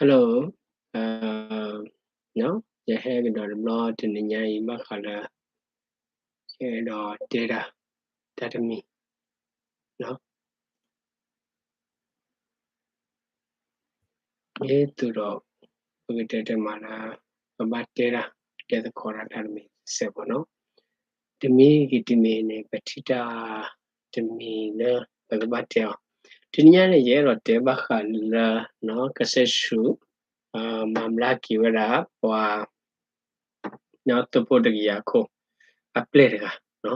Hello, ယဟဲကဒီးတဘျီတနံၤညါအံၤ ဘၣ်ဃးလၢ ယအဲၣ်ဒိးတဲတၢ် တၢ်တမံၤ ဒ်သိးဒီး ပကတဲတဲမးလၢ ပဘၣ်တဲတၢ် တဲသကိးတၢ်တၢ်တမံၤစဲးဖိနီၤ. တမံၤဂ့ၤတမံၤန့ၣ် ပထံၣ်တၢ်တမံၤလၢပကဘၣ်တဲအီၤ. တနံၤညါန့ၣ် ယအဲၣ်ဒိးတဲဘၣ်ဃးလၢ ကစၢ်ယ့ၣ်ၡူး မၤဘျါက့ၤဝဲဒၣ် ပှၤ သုးဖိတကယၤအခိၣ် အပျဲၢ်တဂၤ.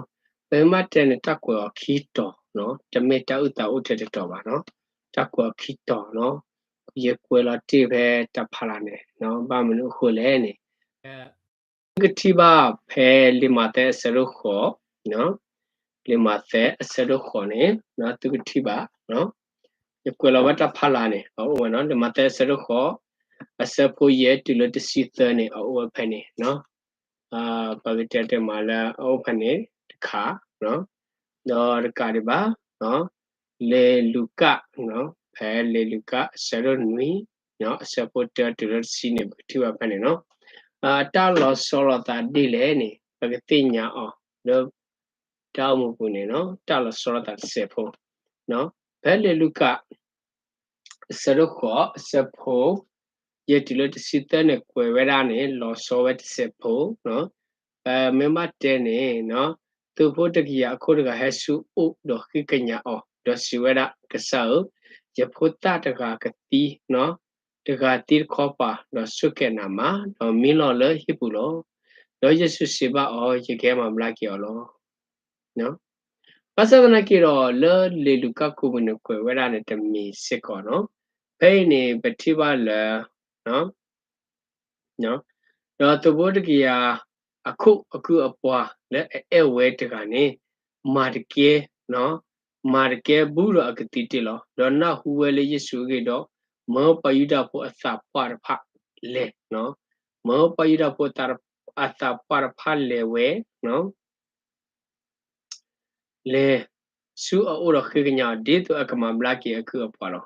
ပမ့ၢ်တဲန့ၣ် တၢ်ကွဲးအီၤခံတီၤ, တမ့ၢ်တၢ်အုၣ်သးအိၣ်ထဲတတီၤဘၣ်နီၤ. တၢ်ကွဲးအီၤခံတီၤနီၤ. ယကွဲးလီၤတ့ၢ်ဖဲတၢ်ဖးလၢ်န့ၣ်, ဘၣ်မနုၤအဃိလဲၣ်န့ၣ် သုကထံၣ်ဘၣ်ဖဲလံာ်မးသဲအဆၢဒိၣ်ဃိး, လံာ်မးသဲအဆၢဒိၣ်ဃိးန့ၣ် သုကထံၣ်ဘၣ်, ယကွဲးလီၤဝဲတၢ်ဖးလၢ်န့ၣ် အအိၣ်ဝဲနီၤ. လံာ်မးသဲအဆၢဒိၣ်ဃိး အဆၢဖိယဲၢ်တုၤလၢတဆံသၢန့ၣ် အအိၣ်ဝဲဖဲန့ၣ် ပကတဲတဲမးလၢအအိၣ်ဖဲန့ၣ်တခါ, ဒီးတကးဒံးဘၣ် လံာ်လူၤကၣ်, ဖဲလံာ်လူၤကၣ်အဆၢဒိၣ်နွံ အဆၢဖိတၢတုၤလၢတဆံန့ၣ် ပကထံၣ်ဘၣ်ဖဲန့ၣ်နီၤ. တၢ်လီၤဆီလိာ်သးဒ်လဲၣ်န့ၣ် ပကသ့ၣ်ညါအီၤလၢ တၢ်အိၣ်မူပူၤန့ၣ်နီၤ. တၢ်လီၤဆီလိာ်သးတစဲးဖိ ဖဲလံာ်လူၤကၣ် အဆၢဒိၣ်ဃိး အဆၢဖိ ယဲၢ်တုၤလၢတဆံသၢန့ၣ် ကွဲးဝဲဒၣ်န့ၣ် လီၤဆီဝဲတစဲးဖိ, ပမ့ၢ်ဘၣ်တဲန့ၣ် သုးဖိတကယၤအခိၣ်တဂၤဟဲဆူအအိၣ်ဒီးစံးဝဲဒၣ်, ကစၢ်ဧၢ, ယဖိသၣ်တဂၤကသံ, တဂၤသံတခီပၤ, ဒီးဆိၣ်ကဲးနးမး, ဒီးမံလီၤလၢဟံၣ်ပူၤလီၤ. ဒီးယ့ၣ်ၡူးစံးဘၣ်အီၤ, ယကဟဲမၤဘျါက့ၤအီၤလီၤ. ဘၣ်ဆၣ်သနာ်က့ဒီး လၢလံာ်လူၤကၣ်ကိးပူၤန့ၣ် ကွဲးဝဲဒၣ်န့ၣ်တမံၤစ့ၢ်ကီးနီၤ. ဖဲအံၤန့ၣ် ပထံၣ်ဘၣ်လၢ ဒီးသုးဖိတကယၤအခိၣ်အကုၢ်အပှၤလၢအအဲၣ်ဝဲတဂၤန့ၣ် မၤတကဲ, မၤတကဲဘူးဒီးအကသံတ့ၢ်လီၤ. ဒီးနၢ်ဟူဝဲလၢယ့ၣ်ၡူးအဂ့ၢ်ဒီး မၢပှၤယူဒၤဖိအသးပှၢ်တဖၣ်လဲၤ, မၢပှၤယူဒၤဖိအသးပှၢ်တဖၣ်လဲၤဝဲ လဲၤဆူအအိၣ်ဒီးဃ့ကညးအီၤ ဒ်သိးအကမၤဘျါက့ၤအကုၢ်အပှၤလီ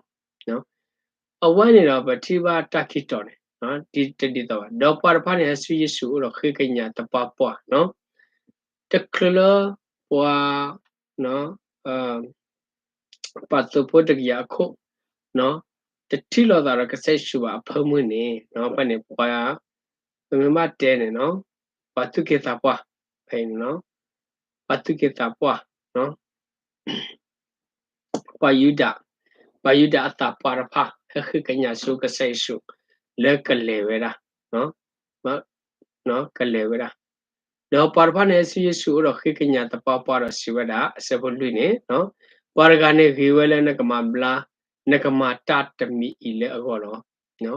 ၤ. အဝဲန့ၣ်ဒီး ပထံၣ်ဘၣ်တၢ်ခံတီၤန့ၣ် တဒ်သိးဘၣ်. ဒီးပှၤတဖၣ်န့ၣ် ဟဲဆူယ့ၣ်ၡူးအအိၣ်ဒီးဃ့ကညးသပှၢ်ပှၢ်, တချုးလၢပှၤ ပှၤသုးဖိတကယၤအခိၣ် တထံၣ်လိာ်သးဒီးကစၢ်ယ့ၣ်ၡူးဘၣ်အဖၢမုၢ်န့ၣ် ဖဲန့ၣ်ပှၤ ပမ့ၢ်ဘၣ်တဲန့ၣ် ပှၤသူၣ်က့သးပှၢ် ဖဲန့ၣ် ပှၤသူၣ်က့သးပှၢ် ပှၤယူဒၤ ပှၤယူဒၤအသးပှၢ်တဖၣ် ဟဲဃ့ကညးဆူကစၢ်ယ့ၣ်ၡူး လၢကလဲၤဝဲဒၣ် ကလဲၤဝဲဒၣ်. ဒီးပှၤတဖၣ်န့ၣ် ဆူယ့ၣ်ၡူးအအိၣ်ဒီးဃ့ကညးသပှၢ်ပှၢ်ဒီးစံးဝဲဒၣ် အဆၢဖိလွံၢ်န့ၣ် ပှၤတဂၤန့ၣ်ဂ့ၤဝဲလၢနကမၤဘျါ နကမၤတၢ်တမံၤအံၤလၢအဂီၢ်လီၤ.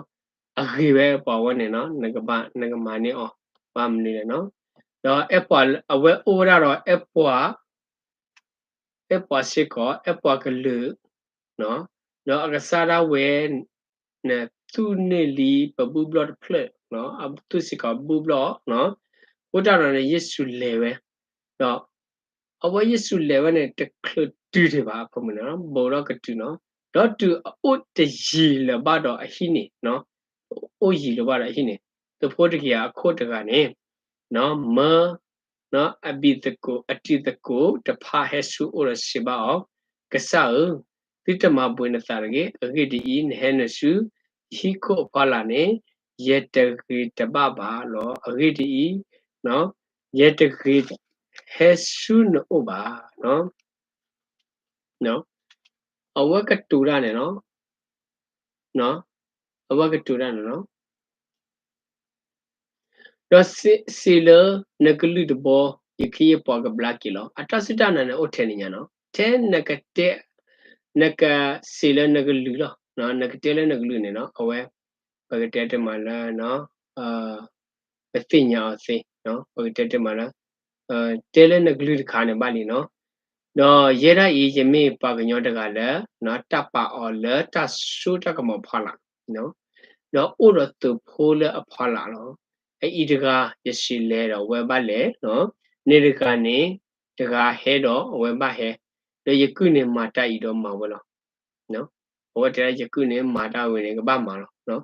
အဂ့ၤဝဲပှၤဝဲန့ၣ် နကမၤန့ၢ်အီၤ ဘၣ်မနုၤလဲၣ်. ဒီးအဲၣ်ပှၤ အဝဲအိၣ်ဝဲဒၣ်ဒီးအဲၣ်ပှၤ အဲၣ်ပှၤစ့ၢ်ကီး အဲၣ်ပှၤကလုာ် ဒီးအကစၢ်ဒၣ်ဝဲ နသူၣ်န့ၢ်လံပဘူၣ်ဘျီၣ်တဖျၢၣ် အသူၣ်စ့ၢ်ကီးဘူၣ်ဘျီၣ် အဃိတၢ်ဒီးန့ၣ် ယ့ၣ်ၡူးလဲၤဝဲ ဒီးအဝဲယ့ၣ်ၡူးလဲၤဝဲန့ၣ် တချုးတုၤဒံးဘၣ်အဖၢမုၢ်န့ၣ် ဘူးဒီးကတုၤနီၤ ဒီးတုၤအအိၣ်တယံာ်လၢၤဘၣ်ဒီးအဟံၣ်န့ၣ် အိၣ်ယံာ်လၢၤဘၣ်ဒီးအဟံၣ်န့ၣ် သုးဖိတကယၤအခိၣ်တဂၤန့ၣ် မၢ အဘံၤသကိး အတံၤသကိးတဖၣ်ဟဲဆူအအိၣ်ဒီးစံးဘၣ်အီၤ, ကစၢ်ဧၢ, သုတမၤဘှံးနသးတဂ့ၤ. အဂ့ၢ်ဒ်အံၤ, နဟဲနုာ်ဆူယဟံၣ်ခိၣ်အဖီလာ်န့ၣ် ယတဂ့ၤတဘၣ်ဘၣ်လီၤ. အဂ့ၢ်ဒ်အံၤ, ယတဂ့ၤဟဲဆူနအိၣ်ဘၣ်. အဝဲကတိၤတၢ်န့ၣ်လီၤ. အဝဲကတိၤတၢ်န့ၣ်လီၤ. ဒီးစံးလၢနကလုၢ်တဘီ ယခ့ယပှၤကဘျါက့ၤလီၤ. အတၢ်စူၢ်တၢ်နာ်န့ၣ်အိၣ်ထဲန့ၣ်ညါနီၤ. ထဲနကတဲ နကစံးလၢနကလုၢ်လီၤ. နကတဲလၢနကလုၢ်န့ၣ်နီၤ အဝဲ ပကတဲတမးလၢ ပသ့ၣ်ညါအီၤသ့, ပကတဲတမးလၢ တဲလၢနကလုၢ်တခါန့ၣ်ဘၣ်လံနီၤ. ဒီးယဲဒၣ်အံၤ ယမ့ၢ်ပှၤကညီတဂၤလၢ တၢ်ပာ်အီၤလၢတၢ်စိတၢ်ကမီၤဖီလာ်, ဒီးအိၣ်ဒီးသုးဖိလၢအဖီလာ်လီၤ. အအံၤတဂၤ ယစံးလဲၤဒီးအဝဲဘၣ်လဲၤ, န့ၣ်တဂၤန့ၣ် တဂၤဟဲဒီးအဝဲဘၣ်ဟဲ, ဒီးယကုၢ်န့ၣ်မၤတၢ်အံၤဒီးမၤဝဲလီၤ. အဝဲတဲဒၣ်ယကုၢ်န့ၣ်မၤတၢ်ဝဲန့ၣ် ကဘၣ်မၤလီၤ.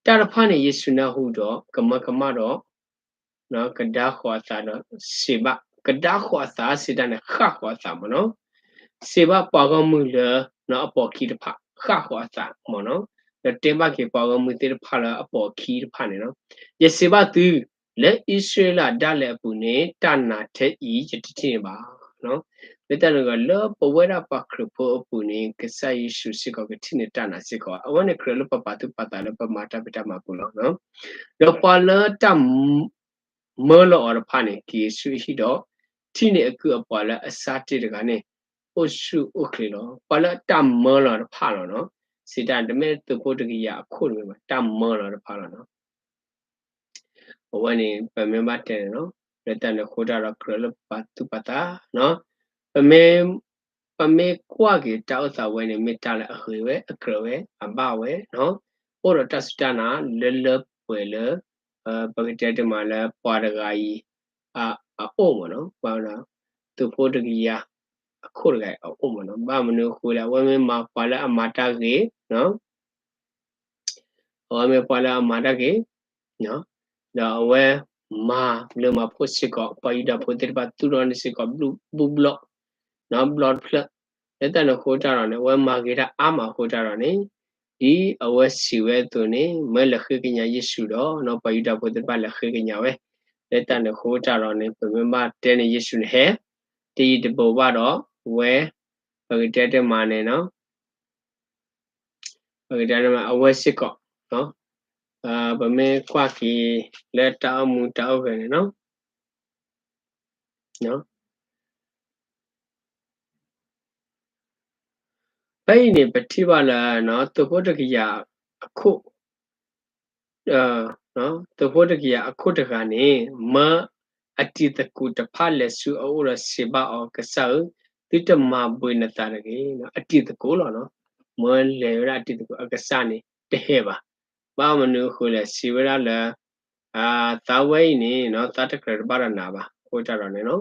တၢ်တဖၣ်န့ၣ် ယ့ၣ်ၡူးနၢ်ဟူဒီး ကမၢကမၣ်ဒီး ကဒါဃီၤအသးဒီးစံးဘၣ်, ကဒါဃီၤအသးစံးတၢ်န့ၣ် ဃၣ်ဃီၤအသးမ့ၢ်နီၤ, စံးဘၣ်ပှၤဂီၢ်မုၢ်လၢအပိာ်ခံတဖၣ် ဃၣ်ဃီၤအသးမ့ၢ်နီၤ, ဒီးတဲဘၣ်က့ၤပှၤဂီၢ်မုၢ်သ့ၣ်တဖၣ်လၢအပိာ်ခံတဖၣ်န့ၣ်နီၤ, ယစံးဘၣ်သု, လၢအံၣ်စရ့လးဒၣ်လဲာ်အပူၤန့ၣ် တၢ်နာ်ထဲအံၤ ယတထံၣ်န့ၢ်ဘၣ်. လၢတၢ်န့ၣ်အဃိ လၢပဝဲဒၣ်ပှၤခရံာ်ဖိအပူၤန့ၣ် ကစၢ်ယ့ၣ်ၡူးစ့ၢ်ကီးကထံၣ်န့ၢ်တၢ်နာ်စ့ၢ်ကီး, အဝဲန့ၣ်ကြၢးလၢပပာ်သူၣ်ပာ်သးလၢပမၤတၢ်ဖံးတၢ်မၤပူၤလီၤ. ဒီးပှၤလၢတၢ်မၢလီၤအီၤတဖၣ်န့ၣ် က့ၤဆူအဟံၣ်ဒီး ထံၣ်န့ၢ်အကုၢ်အပှၤလၢအဆါတ့ၢ်တဂၤန့ၣ် အိၣ်ဆူၣ်အိၣ်ချ့လီၤ. ပှၤလၢတၢ်မၢလီၤတဖၣ်လီၤနီၤ, စံးတၢ်တမ့ၢ်သုးဖိတကယၤအခိၣ်တမ့ၢ်ဘၣ်, တၢ်မၢလီၤတဖၣ်လီၤနီၤ. အဝဲန့ၣ် ပမ့ၢ်ဘၣ်တဲန့ၣ်နီၤ, လၢတၢ်န့ၣ်အဃိတၢ်ဒီးကြၢးလၢပပာ်သူၣ်ပာ်သးနီၤ, ပမ့ၢ် ပမ့ၢ်ကွၢ်က့ၤတၢ်အိၣ်သးဝဲန့ၣ် မ့ၢ်တၢ်လၢအဂ့ၤဝဲ အကြၢးဝဲ အဘၣ်ဝဲနီၤ, အိၣ်ဒီးတၢ်စူၢ်တၢ်နာ်လၢလၢပှဲၤပှဲၤလၢ ပကတဲတမံၤလၢပှၤတဂၤအံၤ အအိၣ်မ့ၢ်နီၤ, ပှၤ သုးဖိတကယၤ အခိၣ်တဂၤအံၤအအိၣ်မ့ၢ်နီၤ, ဘၣ်မနုၤအဃိလဲၣ်, အဝဲမ့ၢ်မၤပှၤလၢအမၤတၢ်ဂ့ၤ အဝဲမ့ၢ်ပှၤလၢအမၤတၢ်ဂ့ၤ, ဒီးအဝဲမၤလၢမၤဖိစ့ၢ်ကီး ပှၤယူဒၤဖိသ့ၣ်တဖၣ်သူၣ်ထီၣ်န့ၢ်စ့ၢ်ကီး ဘျီတဖျၢၣ်, ဘျီတဖျၢၣ်, လၢတၢ်န့ၣ်အဃိတၢ်ဒီးန့ၣ် အဝဲမၤဂ့ၤတၢ်အါမးအဃိတၢ်ဒီးန့ၣ်, ဒ်အဝဲစံးဝဲအသိးန့ၣ် မၢလဲၤဃ့ကညးယ့ၣ်ၡူးဒီး ပှၤယူဒၤဖိသ့ၣ်တဖၣ်လဲၤဃ့ကညးဝဲ, လၢတၢ်န့ၣ်အဃိတၢ်ဒီးန့ၣ် ပမ့ၢ်ဘၣ်တဲန့ၣ် ယ့ၣ်ၡူးန့ၣ်ဟဲ တယံာ်တဘၣ်ဘၣ်ဒီး ဝဲ ပကတဲတမံၤန့ၣ်နီၤ, ပကတဲတမံၤ အဝဲစ့ၢ်ကီး, ပမ့ၢ်ကွၢ်က့ၤလၢတၢ်အိၣ်မူတၢ်အိၣ်ဂဲၤန့ၣ်နီၤ, ဖဲအံၤန့ၣ် ပထံၣ်ဘၣ်လၢ သုးဖိတကယၤအခိၣ် သုးဖိတကယၤအခိၣ်တဂၤန့ၣ် မၢအတံၤသကိးတဖၣ်လဲၤဆူအအိၣ်ဒီးစံးဘၣ်အီၤ, ကစၢ်ဧၢ, သုတမၤဘှံးနသးတဂ့ၤ. အတံၤသကိးလီၤနီၤ, မၢလဲၤဝဲဒၣ်အတံၤသကိး အကစၢ်န့ၣ် တဟဲဘၣ်. ဘၣ်မနုၤအဃိလဲၣ်, စံးဝဲဒၣ်လၢ သးဝဲအံၤန့ၣ် သးတကြၢးတဘၣ်ဒီးနၤဘၣ်. အဃိတၢ်ဒီးန့ၣ်နီၤ,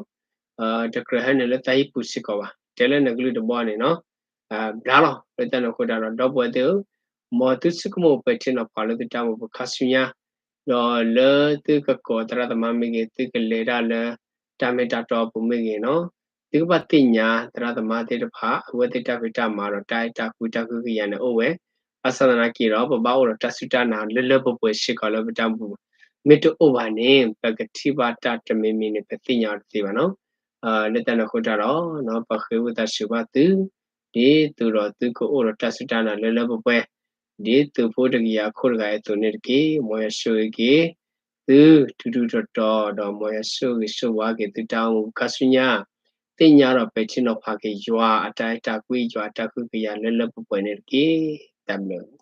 တကြၢးဟဲနုာ်လၢသးဟံၣ်ပူၤစ့ၢ်ကီးဘၣ်. တဲလၢနကလုၢ်တဘီန့ၣ်နီၤ, ဘျါလီၤ. လၢတၢ်န့ၣ်အဃိတၢ်ဒီး ဒီပုၢ်ဝဲၢ်သ့ၣ်ဧၢ, မ်သုဆိကမိၣ်ပဲာ်ထံနီၤဖးလၢသုတၢ်အိၣ်မူပူၤခါဆူညါ, ဒီးလၢသုကကိးသရၣ်သမါမ့ၢ်ဂ့ၤ, သုကလဲၤတၢ်လၢတၢ်မ့ၢ်တၢ်တီအပူၤမ့ၢ်ဂ့ၤနီၤ, သုကဘၣ်သ့ၣ်ညါသရၣ်သမါသ့ၣ်တဖၣ် အဝဲသ့ၣ်တၢ်ဖံးတၢ်မၤဒီးတၢ်အဲၣ်တၢ်ကွံတၢ်ကဟုကယာ်န့ၣ်အိၣ်ဝဲ, ဘၣ်ဆၣ်သနာ်က့ဒီး ပဘၣ်အိၣ်ဒီးတၢ်စူၢ်တၢ်နာ်လၢလၢပှဲၤပှဲၤစ့ၢ်ကီးလၢပတၢ်အိၣ်မူပူၤ, မ့ၢ်တအိၣ်ဘၣ်န့ၣ် ပကထံၣ်ဘၣ်တၢ်တမံၤမံၤန့ၣ် ပသ့ၣ်ညါအီၤတသ့ဘၣ်နီၤ. လၢတၢ်န့ၣ်အဃိတၢ်ဒီး ပဃ့ဝံသးစူၤဘၣ်သု, ဒ်သိးဒီးသုကအိၣ်ဒီးတၢ်စူၢ်တၢ်နာ်လၢလၢပှဲၤပှဲၤ, ဒ်သုးဖိတကယၤအခိၣ်တဂၤအသိးန့ၣ်တက့ၢ်. မ်ယွၤဆိၣ်ဂ့ၤက့ၤသု ထူထူတီတီဒီး မ်ယွၤဆိၣ်ဂ့ၤဆိၣ်ဝါက့ၤသုတၢ်အိၣ်မူခါဆူညါ, သ့ၣ်ညါဒီးပဲာ်ထံနီၤဖးက့ၤ ယွၤအတၢ်အဲၣ်တၢ်ကွံ ယွၤအတၢ်ကဟုကယာ်လၢလၢပှဲၤပှဲၤန့ၣ်တက့ၢ်. တၢ်ဘျုး